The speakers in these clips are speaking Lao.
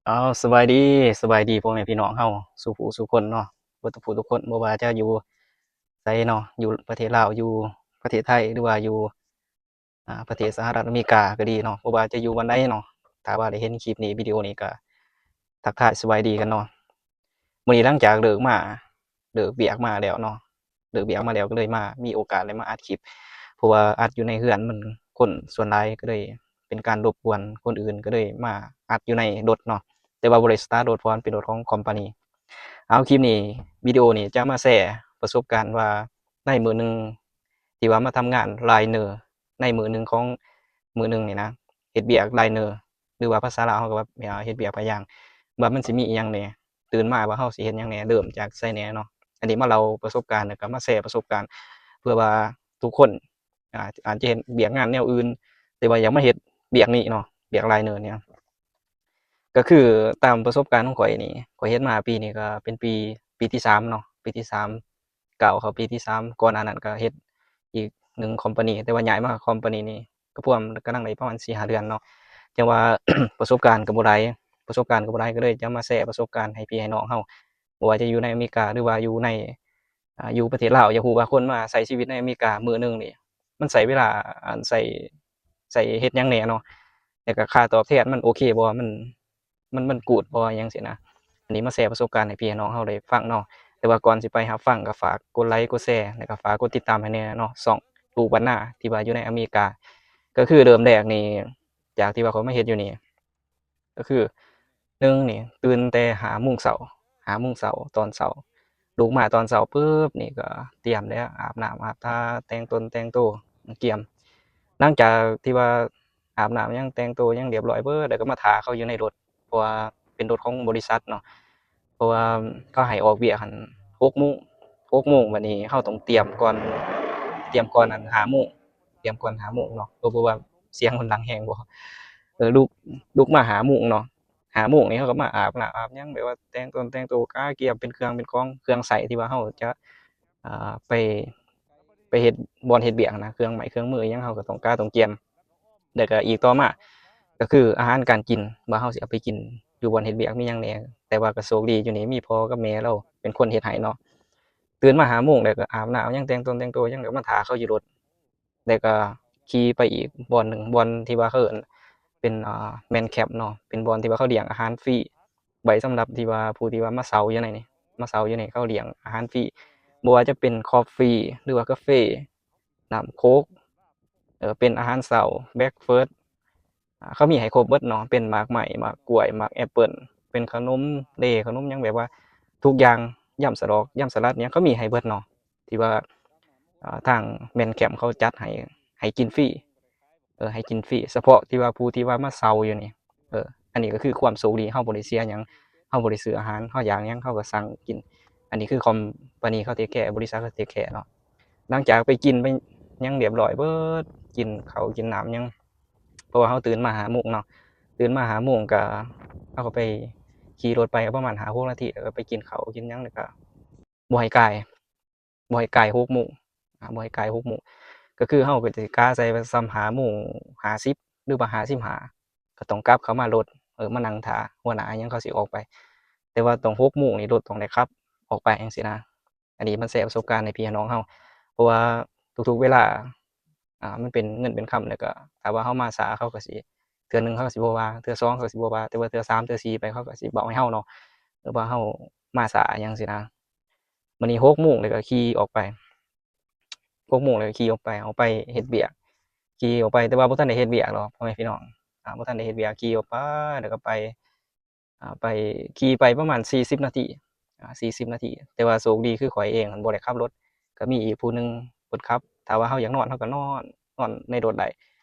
ເອົາ ສະບາຍດີ ສະບາຍດີພໍ່ແມ່ພີ່ນ້ອງເຮົາສູ່ຜູ້ສູ່ຄົນເນາະ ເບິດທຸກຜູ້ທຸກຄົນ ບໍ່ວ່າຈະຢູ່ໃສເນາະ ຢູ່ປະເທດລາວ ຢູ່ປະເທດໄທ ຫຼືວ່າຢູ່ ອ່າ ປະເທດສະຫະລັດອາເມລິກາກໍດີເນາະ ບໍ່ວ່າຈະຢູ່ບ່ອນໃດເນາະ ຖ້າວ່າໄດ້ເຫັນຄລິບນີ້ ວິດີໂອນີ້ ກໍທັກທາຍສະບາຍດີກັນເນາະ. ມື້ນີ້ຫຼັງຈາກເລີກມາ ເລີກວຽກມາແລ້ວເນາະ ເລີກວຽກມາແລ້ວ ກໍເລີຍມາ ມີໂອກາດໄດ້ມາອັດຄລິບ ເພາະວ່າອັດຢູ່ໃນເຮືອນມັນ ຄົນສ່ວນຫຼາຍ ກໍເລີຍເປັນການລົບກວນຄົນອື່ນ ກໍເລີຍມາອັດຢູ່ໃນລົດເນາະ ແຕ່ວ່າບໍ່ໄດ້ສະຕາດລົດ ເພາະວ່າມັນເປັນລົດຂອງຄອມພານີ. ເອົາ ຄລິບນີ້ ວິດີໂອນີ້ຈະມາແຊປະສົບການວ່າ ໃນມື້ໜຶ່ງ ທີ່ວ່າມາທຳງານລາຍເນີ ໃນມື້ໜຶ່ງຂອງ ມື້ໜຶ່ງນີ້ນະ ເຮັດວຽກລາຍເນີ ຫຼືວ່າພາສາລາວເຮົາກໍວ່າ ເຮັດວຽກພະຍາງ ວ່າມັນຊິມີອີ່ຫຍັງແດ່ ຕື່ນມາວ່າເຮົາຊິເຮັດຫຍັງແດ່ ເລີ່ມຈາກໃສແດ່ເນາະ. ອັນນີ້ມາເລົ່າປະສົບການ ແລ້ວກໍມາແຊປະສົບການ ເພື່ອວ່າທຸກຄົນ ອາດ ອາດຈະເຮັດວຽກງານແນວອື່ນ ແຕ່ວ່າຢາກມາເຮັດວຽກນີ້ເນາະ ວຽກລາຍເນີນີ້ ກໍຄືຕາມປະສົບການຂອງຂ້ອຍນີ້ ຂ້ອຍເຮັດມາປີນີ້ກໍເປັນປີ ປີທີສາມເນາະ ປີທີສາມ ກ້າວເຂົ້າປີທີສາມ ກ່ອນໜ້ານັ້ນກໍເຮັດອີກໜຶ່ງຄອມພານີ ແຕ່ວ່າຍ້າຍມາຄອມພານີນີ້ກໍພວມ ກຳລັງໄດ້ປະມານສີ່ຫ້າເດືອນເນາະ ຈັ່ງວ່າ ປະສົບການກໍບໍ່ຫຼາຍ ປະສົບການກໍບໍ່ຫຼາຍ ກໍເລີຍຈະມາແຊປະສົບການໃຫ້ພີ່ໃຫ້ນ້ອງເຮົາ ບໍ່ວ່າຈະຢູ່ໃນອາເມລິກາ ຫຼືວ່າຢູ່ໃນ ອ່າ ຢູ່ປະເທດລາວ ຢາກຮູ້ວ່າຄົນມາໃຊ້ຊີວິດໃນອາເມລິກາມື້ໜຶ່ງນີ້ ມັນໃຊ້ເວລາ ອັນ ໃຊ້ ໃຊ້ເຮັດຫຍັງແດ່ເນາະ ແລ້ວກໍຄ່າຕອບແທນມັນໂອເຄບໍ່ ມັນ ມັນ ມັນກູດບໍ່ ຫຍັງຊີ້ນະ. ອັນນີ້ມາແຊປະສົບການໃຫ້ພີ່ໃຫ້ນ້ອງເຮົາໄດ້ຟັງເນາະ ແຕ່ວ່າກ່ອນຊິໄປຮັບຟັງ ກໍຝາກກົດໄລກົດແຊ ແລ້ວກໍຝາກກົດຕິດຕາມໃຫ້ແດ່ເນາະ ຊ່ອງ ຕູບບັນນາ ທີ່ວ່າຢູ່ໃນອາເມລິກາ. ກໍຄືເລີ່ມແລກນີ້ ຈາກທີ່ວ່າຂ້ອຍມາເຮັດຢູ່ນີ້ ກໍຄື ໜຶ່ງນີ້ ຕື່ນແຕ່ຫ້າໂມງເຊົ້າ ຫ້າໂມງເຊົ້າ ຕອນເຊົ້າ ລຸກມາຕອນເຊົ້າປຶບນີ້ກໍຕຽມແລ້ວ ອາບນ້ຳອາບທ່າ ແຕ່ງຕົນແຕ່ງໂຕ ກຽມ. ຫຼັງຈາກທີ່ວ່າອາບນ້ຳຫຍັງ ແຕ່ງໂຕຫຍັງຮຽບຮ້ອຍເບີດ ແລ້ວກໍມາຖ້າເຂົາຢູ່ໃນລົດ ເພາະວ່າເປັນລົດຂອງບໍລິສັດເນາະ ເພາະວ່າເຂົາໃຫ້ອອກວຽກຫັ້ນຫົກໂມງ ຫົກໂມງ ບັດນີ້ເຮົາຕ້ອງຕຽມກ່ອນ ຕຽມກ່ອນອັນຫ້າໂມງ ຕຽມກ່ອນຫ້າໂມງເນາະ ເອີ ບໍ່ວ່າສຽງມັນດັງແຮງບໍ່ ເອີ ລຸກ ລຸກມາຫ້າໂມງເນາະ ຫ້າໂມງນີ້ເຮົາກໍມາອາບນ້ຳອາບຫຍັງ ແບບວ່າແຕ່ງຕົນແຕ່ງໂຕ ກະກຽມເປັນເຄື່ອງເປັນຂອງ ເຄື່ອງໃຊ້ທີ່ວ່າເຮົາຈະ ອ່າ ໄປ ໄປເຮັດ ບ່ອນເຮັດວຽກນະ ເຄື່ອງໄມ້ເຄື່ອງມືຫຍັງ ເຮົາກໍຕ້ອງກະຕ້ອງກຽມ ແລ້ວກໍອີກຕໍ່ມາ ກໍຄືອາຫານການກິນ ວ່າເຮົາຊິເອົາໄປກິນຢູ່ບ່ອນເຮັດວຽກມີຫຍັງແດ່ ແຕ່ວ່າກໍໂຊກດີຢູ່ນີ້ ມີພໍ່ກັບແມ່ລາວເປັນຄົນເຮັດໃຫ້ເນາະ. ຕື່ນມາຫ້າໂມງ ແລ້ວກໍອາບນ້ຳຫຍັງ ແຕ່ງຕົນແຕ່ງໂຕຫຍັງ ແລ້ວກໍມາຖ້າເຂົາຢູ່ລົດ ແລ້ວກໍຂີ່ໄປອີກບ່ອນໜຶ່ງ ບ່ອນທີ່ວ່າເຂົາເອີ້ນເປັນ ອ່າ ແມນແຄັມເນາະ ເປັນບ່ອນທີ່ວ່າເຂົາລ້ຽງອາຫານຟຣີ ໄວ້ສຳລັບທີ່ວ່າຜູ້ທີ່ວ່າມາເຊົ່າຢູ່ໃນນີ້ ມາເຊົ່າຢູ່ໃນ ເຂົາລ້ຽງອາຫານຟຣີ ບໍ່ວ່າຈະເປັນຄອບຟີ ຫຼືວ່າກາເຟ ນ້ຳໂຄກ ເອີ ເປັນອາຫານເຊົ້າ ເບຣກຟາສ ອ່າ ເຂົາມີໃຫ້ຄົບເບິດເນາະ ເປັນໝາກໄມ້ ໝາກກ້ວຍ ໝາກແອັບເປິ້ນ ເປັນຂະໜົມເລ ຂະໜົມຫຍັງ ແບບວ່າທຸກຢ່າງ ຢຳສະດອກ ຢຳສະຫຼັດຫຍັງ ເຂົາມີໃຫ້ເບິດເນາະ ທີ່ວ່າ ອ່າ ທາງແມນແຄັມເຂົາຈັດໃຫ້ ໃຫ້ກິນຟຣີ ເອີ ໃຫ້ກິນຟຣີ ສະເພາະທີ່ວ່າຜູ້ທີ່ວ່າມາເຊົ່າຢູ່ນີ້ ເອີ ອັນນີ້ກໍຄືຄວາມໂຊກດີ ເຮົາບໍ່ໄດ້ເສຍຫຍັງ ເຮົາບໍ່ໄດ້ຊື້ອາຫານ ເຮົາຢາກຫຍັງເຮົາກໍສັ່ງກິນ ອັນນີ້ຄືຄອມພານີເຂົາເທກແຄ ບໍລິສັດເຂົາເທກແຄເນາະ. ຫຼັງຈາກໄປກິນໄປຫຍັງຮຽບຮ້ອຍເບິດ ກິນເຂົ້າກິນນ້ຳຫຍັງ ເພາະວ່າເຮົາຕື່ນມາຫ້າໂມງເນາະ ຕື່ນມາຫ້າໂມງກໍ ເຮົາກໍໄປຂີ່ລົດໄປປະມານຫ້າຫົກນາທີ ແລ້ວກໍໄປກິນເຂົ້າກິນຫຍັງ ແລ້ວກໍບໍ່ໃຫ້ກາຍ ບໍ່ໃຫ້ກາຍຫົກໂມງ ອ່າ ບໍ່ໃຫ້ກາຍຫົກໂມງ ກໍຄືເຮົາກໍຈະກະໃສ່ວ່າສ່ຳຫ້າໂມງຫ້າສິບ ຫຼືວ່າຫ້າສິບຫ້າ ກໍຕ້ອງກັບເຂົ້າມາລົດ ເອີ ມານັ່ງຖ້າຫົວໜ້າຫຍັງເຂົາຊິອອກໄປ ແຕ່ວ່າຕ້ອງຫົກໂມງນີ້ລົດຕ້ອງໄດ້ຂັບອອກໄປຈັ່ງຊີ້ນະ. ອັນນີ້ມັນແຊປະສົບການໃຫ້ພີ່ໃຫ້ນ້ອງເຮົາ ເພາະວ່າທຸກໆເວລາ ອ່າ ມັນເປັນເງິນເປັນຄຳ ແລ້ວກໍຖ້າວ່າເຮົາມາຊ້າ ເຂົາກໍຊິ ເທື່ອໜຶ່ງເຂົາກໍຊິບໍ່ວ່າ ເທື່ອສອງເຂົາກໍຊິບໍ່ວ່າ ແຕ່ວ່າເທື່ອສາມເທື່ອສີ່ໄປ ເຂົາກໍຊິເວົ້າໃຫ້ເຮົາເນາະ ວ່າເຮົາມາຊ້າຫຍັງຊີ້ນະ. ມື້ນີ້ຫົກໂມງ ແລ້ວກໍຂີ່ອອກໄປ ຫົກໂມງ ແລ້ວກໍຂີ່ອອກໄປ ອອກໄປເຮັດວຽກ ຂີ່ອອກໄປ ແຕ່ວ່າບໍ່ທັນໄດ້ເຮັດວຽກດອກ ພໍ່ແມ່ພີ່ນ້ອງ ອ່າ ບໍ່ທັນໄດ້ເຮັດວຽກ ຂີ່ອອກໄປ ແລ້ວກໍໄປ ອ່າ ໄປ ຂີ່ໄປປະມານສີ່ສິບນາທີ ອ່າ ສີ່ສິບນາທີ ແຕ່ວ່າໂຊກດີຄືຂ້ອຍເອງບໍ່ໄດ້ຂັບລົດ ກໍມີອີກຜູ້ໜຶ່ງເພິ່ນຂັບ ຖ້າວ່າເຮົາຢາກນອນ ເຮົາກໍນອນ ນອນໃນລົດໄດ້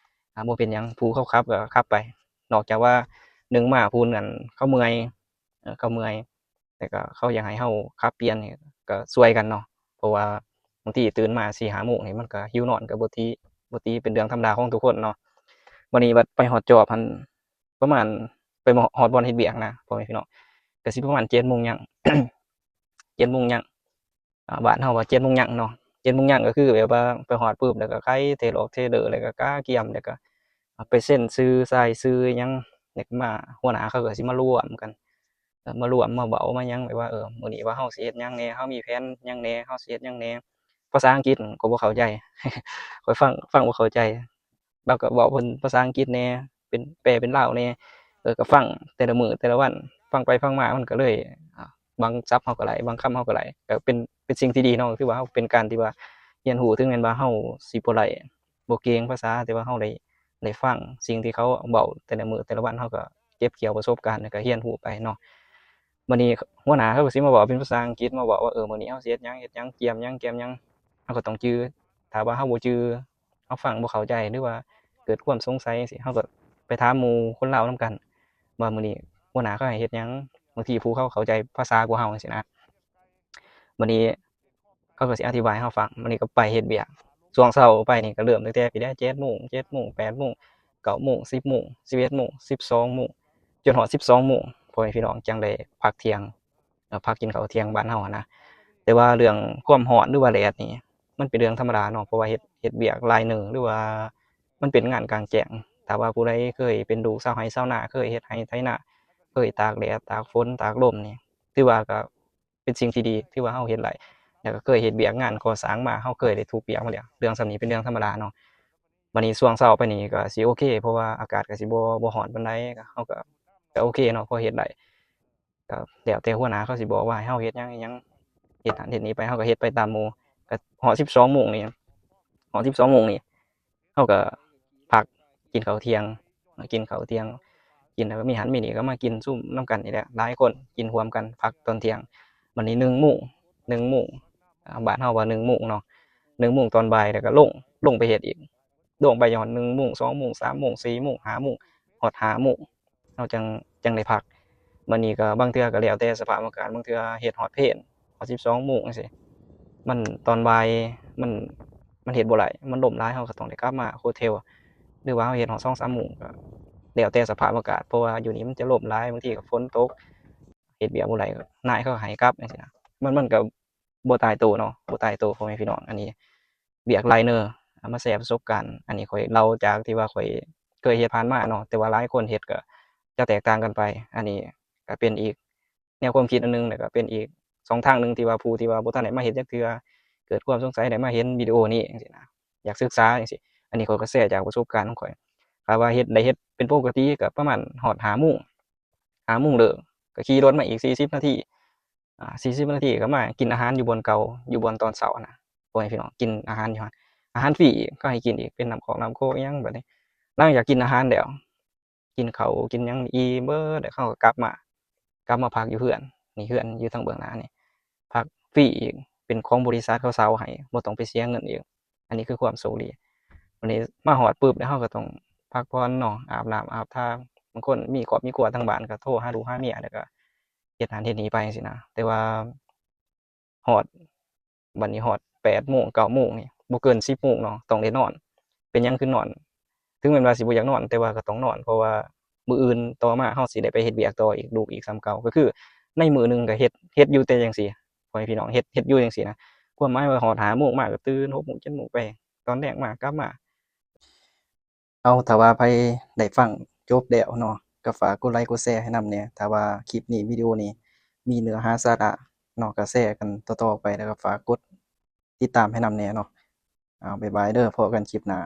ອ່າ ບໍ່ເປັນຫຍັງ ຜູ້ເຂົາຂັບກໍຂັບໄປ ນອກຈາກວ່າໜຶ່ງມາຜູ້ນັ້ນເຂົາເມື່ອຍ ເອີ ເຂົາເມື່ອຍ ແຕ່ກໍເຂົາຢາກໃຫ້ເຮົາຂັບປ່ຽນນີ້ ກໍຊ່ວຍກັນເນາະ ເພາະວ່າບາງທີຕື່ນມາສີ່ຫ້າໂມງນີ້ ມັນກໍຫິວນອນ ກໍບໍ່ຕີ ບໍ່ຕີ ເປັນເລື່ອງທຳມະດາຂອງທຸກຄົນເນາະ. ບັດນີ້ບັດໄປຮອດຈອບຫັ້ນ ປະມານ ໄປຮອດບ່ອນເຮັດວຽກນະ ພໍ່ແມ່ພີ່ນ້ອງ ກໍຊິປະມານເຈັດໂມງຫຍັງ ເຈັດໂມງຫຍັງ ອ່າ ບ້ານເຮົາວ່າເຈັດໂມງຫຍັງເນາະ ເຈັດໂມງຫຍັງ ກໍຄືແບບວ່າໄປຮອດປຶບ ແລ້ວກໍໄຂເທລອກເທເລີ ແລ້ວກໍກະກຽມ ແລ້ວກໍໄປເຊັນຊື່ ຊາຍຊື່ຫຍັງ ແລ້ວກໍມາ ຫົວໜ້າເຂົາກໍຊິມາລວມກັນ ເອີ ມາລວມມາເວົ້າມາຫຍັງ ແບບວ່າ ເອີ ມື້ນີ້ວ່າເຮົາຊິເຮັດຫຍັງແດ່ ເຮົາມີແຜນຫຍັງແດ່ ເຮົາຊິເຮັດຫຍັງແດ່. ພາສາອັງກິດກໍບໍ່ເຂົ້າໃຈ ຂ້ອຍຟັງ ຟັງບໍ່ເຂົ້າໃຈ ລາວກໍເວົ້າເປັນພາສາອັງກິດແດ່ ເປັນ ແປເປັນລາວແດ່ ເອີ ກໍຟັງແຕ່ລະມື້ແຕ່ລະວັນ ຟັງໄປຟັງມາມັນກໍເລີຍ ອາ ບາງສັບເຮົາກໍໄດ້ ບາງຄຳເຮົາກໍໄດ້ ກໍເປັນ ເປັນສິ່ງທີ່ດີເນາະ ກໍຄືວ່າເຮົາເປັນການທີ່ວ່າຮຽນຮູ້ ເຖິງແມ່ນວ່າເຮົາຊິບໍ່ໄດ້ ບໍ່ເກັ່ງພາສາ ແຕ່ວ່າເຮົາໄດ້ ໄດ້ຟັງສິ່ງທີ່ເຂົາເວົ້າແຕ່ລະມື້ແຕ່ລະວັນ ເຮົາກໍເກັບກ່ຽວປະສົບການ ແລ້ວກໍຮຽນຮູ້ໄປເນາະ. ບັດນີ້ຫົວໜ້າເຂົາກໍຊິມາເວົ້າເປັນພາສາອັງກິດ ມາເວົ້າວ່າ ເອີ ມື້ນີ້ເຮົາຊິເຮັດຫຍັງ ເຮັດຫຍັງ ກຽມຫຍັງ ກຽມຫຍັງ ເຮົາກໍຕ້ອງຈື່. ຖ້າວ່າເຮົາບໍ່ຈື່ ເຮົາຟັງບໍ່ເຂົ້າໃຈ ຫຼືວ່າເກີດຄວາມສົງໄສຈັ່ງຊີ້ ເຮົາກໍໄປຖາມໝູ່ຄົນລາວນຳກັນວ່າ ມື້ນີ້ຫົວໜ້າເຂົາໃຫ້ເຮັດຫຍັງ ບາງທີຜູ້ເຂົາເຂົ້າໃຈພາສາກວ່າເຮົາຈັ່ງຊີ້ນະ. ບັດນີ້ເຂົາກໍຊິອະທິບາຍໃຫ້ເຮົາຟັງ ບັດນີ້ກໍໄປເຮັດວຽກ ຊ່ວງເຊົ້າໄປນີ້ກໍເລີ່ມຕັ້ງແຕ່ພີ້ແຫຼະ ເຈັດໂມງ ເຈັດໂມງ ແປດໂມງ ເກົ້າໂມງ ສິບໂມງ ສິບເອັດໂມງ ສິບສອງໂມງ ຈົນຮອດສິບສອງໂມງ ພໍ່ແມ່ພີ່ນ້ອງຈັ່ງໄດ້ພັກທ່ຽງ ເອີ ພັກກິນເຂົ້າທ່ຽງບ້ານເຮົາຫັ້ນນະ. ແຕ່ວ່າເລື່ອງຄວາມຮ້ອນ ຫຼືວ່າແດດນີ້ ມັນເປັນເລື່ອງທຳມະດາເນາະ ເພາະວ່າເຮັດ ເຮັດວຽກລາຍໜຶ່ງ ຫຼືວ່າມັນເປັນງານກາງແຈ້ງ. ຖ້າວ່າຜູ້ໃດເຄີຍເປັນລູກຊາວໄຮ່ຊາວນາ ເຄີຍເຮັດໄຮ່ໄຖນາ ເຄີຍຕາກແດດ ຕາກຝົນ ຕາກລົມນີ້ ຖືວ່າກໍເປັນສິ່ງທີ່ດີ ຖືວ່າເຮົາເຮັດໄດ້ ແລ້ວກໍເຄີຍເຮັດວຽກງານກໍ່ສ້າງມາ ເຮົາເຄີຍໄດ້ທຸບວຽກມາແລ້ວ ເລື່ອງສ່ຳນີ້ເປັນເລື່ອງທຳມະດາເນາະ. ບັດນີ້ຊ່ວງເຊົ້າໄປນີ້ກໍຊິໂອເຄ ເພາະວ່າອາກາດກໍຊິບໍ່ ບໍ່ຮ້ອນປານໃດ ກໍ ເຮົາກໍ ກໍໂອເຄເນາະ ພໍເຮັດໄດ້. ກໍແລ້ວແຕ່ຫົວໜ້າເຂົາຊິບອກວ່າໃຫ້ເຮົາເຮັດຫຍັງ ເຮັດຫຍັງ ເຮັດນັ້ນເຮັດນີ້ໄປ ເຮົາກໍເຮັດໄປຕາມໝູ່. ກໍຮອດສິບສອງໂມງນີ້ ຮອດສິບສອງໂມງນີ້ ເຮົາກໍພັກກິນເຂົ້າທ່ຽງ ກິນເຂົ້າທ່ຽງ ກິນແລ້ວກໍມີຫັ້ນມີນີ້ ກໍມາກິນຊຸມນຳກັນນີ້ແຫຼະ ຫຼາຍຄົນກິນຮ່ວມກັນ ພັກຕອນທ່ຽງ. ບັດນີ້ໜຶ່ງໂມງ ໜຶ່ງໂມງ ອາ ບ້ານເຮົາວ່າໜຶ່ງໂມງເນາະ ໜຶ່ງໂມງຕອນບ່າຍ ແລ້ວກໍລົງ ລົງໄປເຮັດອີກ ລົງໄປຮອດໜຶ່ງໂມງ ສອງໂມງ ສາມໂມງ ສີ່ໂມງ ຫ້າໂມງ ຮອດຫ້າໂມງ ເຮົາຈັ່ງ ຈັ່ງໄດ້ພັກ. ບັດນີ້ກໍບາງເທື່ອກໍແລ້ວແຕ່ສະພາບອາກາດ ບາງເທື່ອເຮັດຮອດເພນ ຮອດສິບສອງໂມງຈັ່ງຊີ້ ມັນຕອນບ່າຍ ມັນ ມັນເຮັດບໍ່ໄດ້ ມັນລົມຫຼາຍ ເຮົາກໍຕ້ອງໄດ້ກັບມາໂຮເທວ ຫຼືວ່າເຮົາເຮັດຮອດສອງສາມໂມງ ກໍແລ້ວແຕ່ສະພາບອາກາດ ເພາະວ່າຢູ່ນີ້ມັນຈະລົມຫຼາຍ ບາງທີກໍຝົນຕົກ ເຮັດວຽກບໍ່ໄດ້ ນາຍເຂົາໃຫ້ກັບຈັ່ງຊີ້ນະ ມັນ ມັນກໍ ບໍ່ຕາຍໂຕເນາະ ບໍ່ຕາຍໂຕ ພໍ່ແມ່ພີ່ນ້ອງ. ອັນນີ້ວຽກລາຍເນີ ເອົາມາແຊປະສົບການ ອັນນີ້ຂ້ອຍເລົ່າຈາກທີ່ວ່າຂ້ອຍເຄີຍເຮັດຜ່ານມາເນາະ ແຕ່ວ່າຫຼາຍຄົນເຮັດກໍຈະແຕກຕ່າງກັນໄປ. ອັນນີ້ກໍເປັນອີກແນວຄວາມຄິດອັນໜຶ່ງ ແລ້ວກໍເປັນອີກຊ່ອງທາງໜຶ່ງທີ່ວ່າຜູ້ທີ່ວ່າບໍ່ທັນໄດ້ມາເຮັດຈັກເທື່ອ ເກີດຄວາມສົງໄສໄດ້ມາເຫັນວິດີໂອນີ້ຈັ່ງຊີ້ນະ ຢາກສຶກສາຈັ່ງຊີ້. ອັນນີ້ຂ້ອຍກໍແຊຈາກປະສົບການຂອງຂ້ອຍ ຖ້າວ່າເຮັດ ໄດ້ເຮັດເປັນປົກກະຕິກໍປະມານຮອດຫ້າໂມງ ຫ້າໂມງເລີກ ກໍຂີ່ລົດມາອີກສີ່ສິບນາທີ ອາ ສີ່ສິບນາທີກໍມາກິນອາຫານຢູ່ບ່ອນເກົ່າ ຢູ່ບ່ອນຕອນເຊົ້າຫັ້ນນະ ພໍ່ແມ່ພີ່ນ້ອງ ກິນອາຫານຢູ່ຫັ້ນ ອາຫານຟຣີອີກ ເຂົາໃຫ້ກິນອີກ ເປັນນ້ຳຄອກນ້ຳໂຄກອີ່ຫຍັງ. ບັດນີ້ຫຼັງຈາກກິນອາຫານແລ້ວ ກິນເຂົ້າກິນຫຍັງອີ່ມເບີດ ແລ້ວເຮົາກໍກັບມາ ກັບມາພັກຢູ່ເຮືອນ ນີ້ເຮືອນຢູ່ທາງເບື້ອງໜ້ານີ້ ພັກຟຣີອີກ ເປັນຂອງບໍລິສັດເຂົາເຊົ່າໃຫ້ ບໍ່ຕ້ອງໄປເສຍເງິນອີກ. ອັນນີ້ຄືຄວາມໂຊກດີ. ບັດນີ້ມາຮອດປຶບ ແລ້ວເຮົາກໍຕ້ອງພັກຜ່ອນເນາະ ອາບນ້ຳອາບທ່າ ບາງຄົນມີຄອບມີຄົວທາງບ້ານ ກໍໂທຫາລູກຫາເມຍ ແລ້ວກໍເຮັດນັ້ນເຮັດນີ້ໄປຈັ່ງຊີ້ນະ. ແຕ່ວ່າຮອດ ບັດນີ້ຮອດແປດໂມງ ເກົ້າໂມງນີ້ ບໍ່ເກີນສິບໂມງເນາະ ຕ້ອງໄດ້ນອນ. ເປັນຫຍັງຄືນອນ? ເຖິງແມ່ນວ່າຊິບໍ່ຢາກນອນ ແຕ່ວ່າກໍຕ້ອງນອນ ເພາະວ່າມື້ອື່ນຕໍ່ມາເຮົາຊິໄດ້ໄປເຮັດວຽກຕໍ່ອີກ ລຸກອີກສ່ຳເກົ່າ. ກໍຄືໃນມື້ໜຶ່ງກໍເຮັດ ເຮັດຢູ່ແຕ່ຈັ່ງຊີ້ ພໍ່ແມ່ພີ່ນ້ອງ ເຮັດ ເຮັດຢູ່ຈັ່ງຊີ້ນະ. ຄວາມໝາຍວ່າຮອດຫ້າໂມງມາກໍຕື່ນ ຫົກໂມງ ເຈັດໂມງໄປ ຕອນແລງມາ ກັບມາ. ເອົາ ຖ້າວ່າໃຜໄດ້ຟັງຈົບແລ້ວເນາະ ກໍຝາກກົດໄລກົດແຊໃຫ້ນຳແດ່. ຖ້າວ່າຄລິບນີ້ ວິດີໂອນີ້ ມີເນື້ອຫາສາລະເນາະ ກໍແຊກັນຕໍ່ໆໄປ ແລ້ວກໍຝາກກົດຕິດຕາມໃຫ້ນຳແດ່ເນາະ. ເອົາ ບາຍບາຍເດີ ພໍ້ກັນຄລິບໜ້າ.